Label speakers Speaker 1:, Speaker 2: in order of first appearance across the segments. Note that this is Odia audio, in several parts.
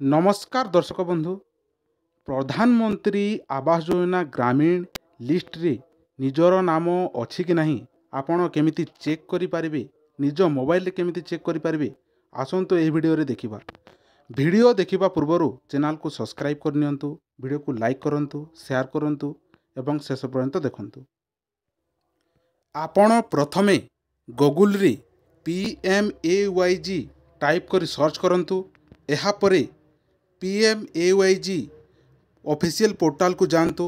Speaker 1: ନମସ୍କାର ଦର୍ଶକ ବନ୍ଧୁ, ପ୍ରଧାନମନ୍ତ୍ରୀ ଆବାସ ଯୋଜନା ଗ୍ରାମୀଣ ଲିଷ୍ଟରେ ନିଜର ନାମ ଅଛି କି ନାହିଁ ଆପଣ କେମିତି ଚେକ୍ କରିପାରିବେ, ନିଜ ମୋବାଇଲରେ କେମିତି ଚେକ୍ କରିପାରିବେ, ଆସନ୍ତୁ ଏହି ଭିଡ଼ିଓରେ ଦେଖିବା। ଭିଡ଼ିଓ ଦେଖିବା ପୂର୍ବରୁ ଚ୍ୟାନେଲକୁ ସବସ୍କ୍ରାଇବ୍ କରିନିଅନ୍ତୁ, ଭିଡ଼ିଓକୁ ଲାଇକ୍ କରନ୍ତୁ, ସେୟାର କରନ୍ତୁ ଏବଂ ଶେଷ ପର୍ଯ୍ୟନ୍ତ ଦେଖନ୍ତୁ। ଆପଣ ପ୍ରଥମେ ଗୁଗୁଲରେ PMAYG type କରି ସର୍ଚ୍ଚ କରନ୍ତୁ। ଏହାପରେ PMAYG official ପୋର୍ଟାଲକୁ ଯାଆନ୍ତୁ।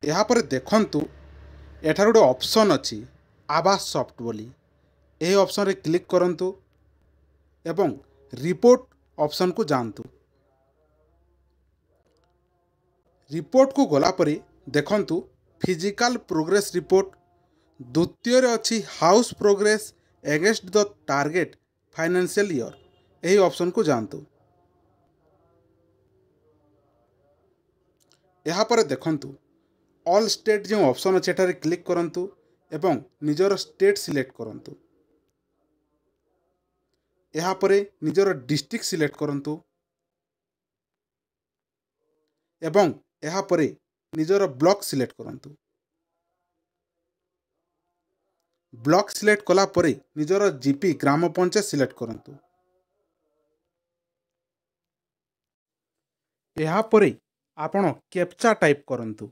Speaker 1: ଏହାପରେ ଦେଖନ୍ତୁ, ଏଠାରେ ଗୋଟେ ଅପସନ୍ ଅଛି ଆବାସ ସଫ୍ଟ ବୋଲି। ଏହି ଅପସନ୍ରେ କ୍ଲିକ୍ କରନ୍ତୁ ଏବଂ ରିପୋର୍ଟ ଅପସନ୍କୁ ଯାଆନ୍ତୁ। ରିପୋର୍ଟକୁ ଗଲା ପରେ ଦେଖନ୍ତୁ, ଫିଜିକାଲ ପ୍ରୋଗ୍ରେସ୍ ରିପୋର୍ଟ, ଦ୍ୱିତୀୟରେ ଅଛି house progress against the target financial year. ଏହି ଅପସନ୍କୁ ଯାଆନ୍ତୁ। ଏହାପରେ ଦେଖନ୍ତୁ, ଅଲ୍ ଷ୍ଟେଟ୍ ଯେଉଁ ଅପସନ୍ ଅଛି ଏଠାରେ କ୍ଲିକ୍ କରନ୍ତୁ ଏବଂ ନିଜର ଷ୍ଟେଟ୍ ସିଲେକ୍ଟ କରନ୍ତୁ। ଏହାପରେ ନିଜର ଡିଷ୍ଟ୍ରିକ୍ଟ ସିଲେକ୍ଟ କରନ୍ତୁ ଏବଂ ଏହାପରେ ନିଜର ବ୍ଲକ୍ ସିଲେକ୍ଟ କରନ୍ତୁ। ବ୍ଲକ୍ ସିଲେକ୍ଟ କଲା ପରେ ନିଜର GP, ଗ୍ରାମ ପଞ୍ଚାୟତ ସିଲେକ୍ଟ କରନ୍ତୁ। ଏହାପରେ ଆପଣ କ୍ୟାପଚା ଟାଇପ୍ କରନ୍ତୁ।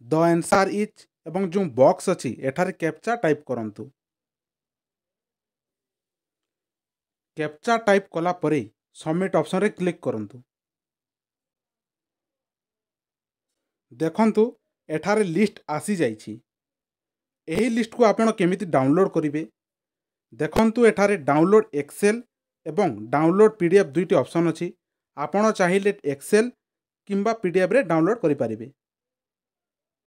Speaker 1: ଦ ଆନ୍ସାର୍ is ଏବଂ ଯେଉଁ ବକ୍ସ ଅଛି ଏଠାରେ କ୍ୟାପଚା ଟାଇପ୍ କରନ୍ତୁ। କ୍ୟାପଚା ଟାଇପ୍ କଲା ପରେ ସବମିଟ୍ ଅପସନ୍ରେ କ୍ଲିକ୍ କରନ୍ତୁ। ଦେଖନ୍ତୁ, ଏଠାରେ ଲିଷ୍ଟ ଆସିଯାଇଛି। ଏହି ଲିଷ୍ଟକୁ ଆପଣ କେମିତି ଡାଉନଲୋଡ଼୍ କରିବେ? ଦେଖନ୍ତୁ, ଏଠାରେ ଡାଉନଲୋଡ଼୍ ଏକ୍ସେଲ୍ ଏବଂ ଡାଉନଲୋଡ଼୍ PDF ଦୁଇଟି ଅପସନ୍ ଅଛି। ଆପଣ ଚାହିଁଲେ ଏକ୍ସେଲ୍ କିମ୍ବା PDFରେ ଡାଉନଲୋଡ଼୍ କରିପାରିବେ।